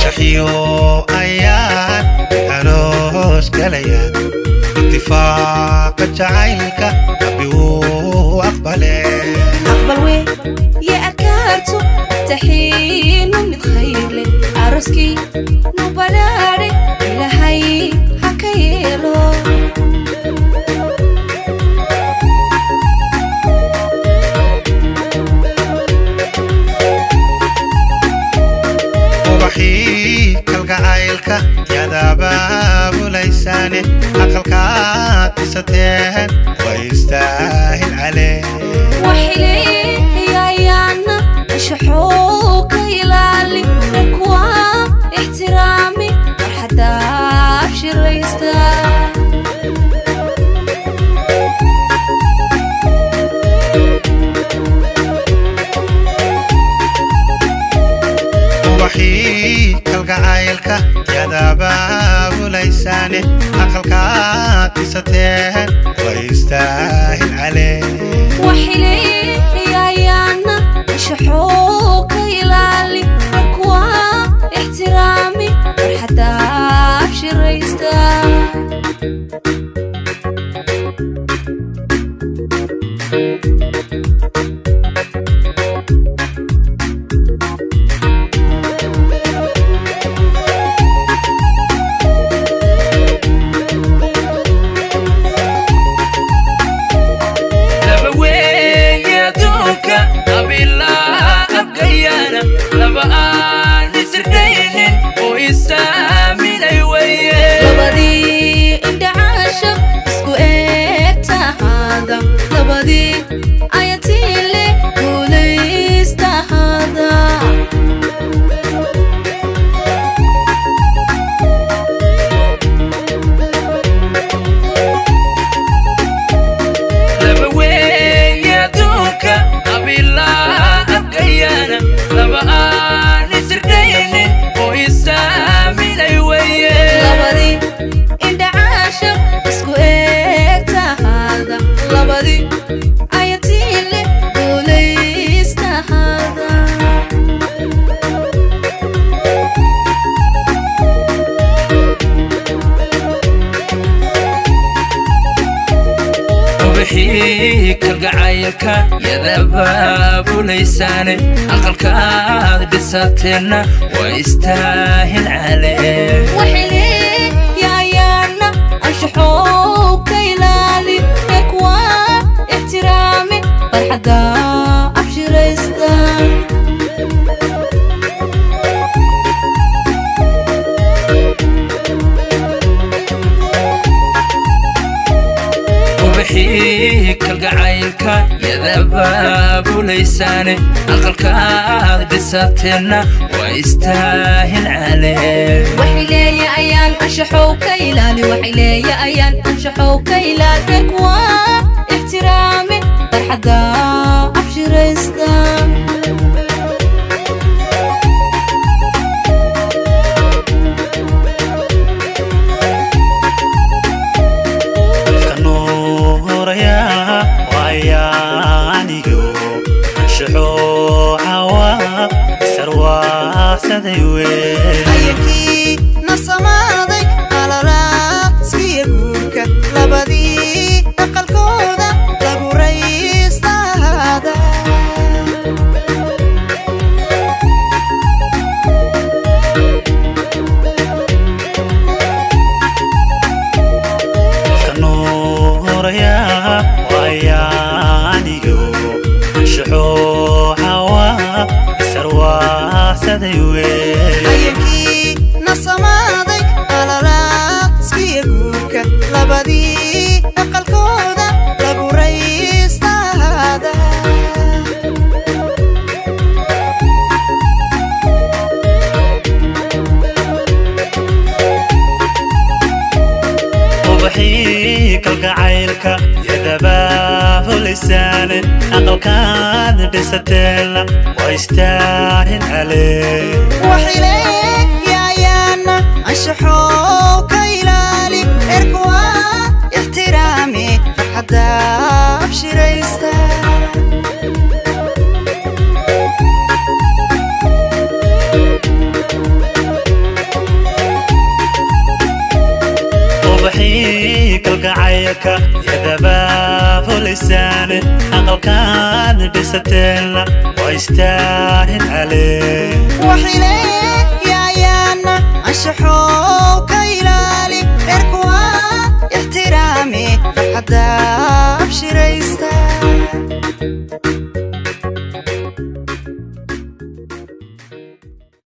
Shaxiyo ayaan aroos galaya, ittifaaqa jacaylka Rabbi wuu aqbale. Aqbal wey ya adkaarto taxiinu mid khayr leh, arooskii nu badhaadhe Ilaahay ha ka yeelo. Ubaxii kalgacaylka yaad abaabulaysaane, aqalkaad dhisateen way istaahil calee. Waxileeyayaana anshaxoo ka ilaali, kuwa ixtiraami farxadda abshiraysta. Ubaxii kalgacaylka yaad abaabulaysaane, aqalkaad dhisateen way istaahil calee. Waxileeyayaana anshaxoo ka ilaali, kuwa ixtiraami farxadda abshiraysta. Laba weeye adduunka qabiilaa abgayaana, laba aan isirkaynin oo isaaminay weye. Labadii indhacaashaq isku eegtahaada, labadii ayatiile guulaystahaada. Laba weeye adduunka qabiilaa abgayaana, laba aan isirkaynin oo isaaminay weye. Labadii indhacaashaq isku eegtahaada, labadii ayatiile guulaystahaada. Ubaxii kalgacaylka yadabaabulaysaane, aqalkaad dhisateenna waa istaahil calee. Waxileeyayaana anshaxow ka ilaali, kuwa ixtiraami farxadda abshiraysta. Ubaxii kalgacaylka yadabaabulaysaane, aqalkaad dhisateenna waa istaahil calee. Waxileeya ayaan anshaxow ka ilaali, waxileeya ayaan anshaxow ka ilaali, kuwa ixtiraami farxadda abshiraysta. Ifka nuuraya waayaaniyo anshaxoo cawa sarwaaqsaday wee. Ayakii na samaaday alalaaskiya guurka, labadii aqalkooda lagu raystaada. Ifka nuuraya waayaaniyo anshaxoo cawa sarwaaqsaday wee. Ayakii na samaaday alalaaskiya guurka, labadii aqalkooda lagu raystaada. Ubaxii kalgacaylka yadabaabulaysaane, aqalkaad dhisateena waa istaahil calee. Waxileeyayaana anshaxow ka ilaali, erkuwa ixtiraami farxadda abshiraysta. Ubaxii kalgacaylka yadabaabulaysaan, aqalkaad dhisateenna waa istaahil calee. Waxileeyayaana anshaxow ka ilaali reerkuwa.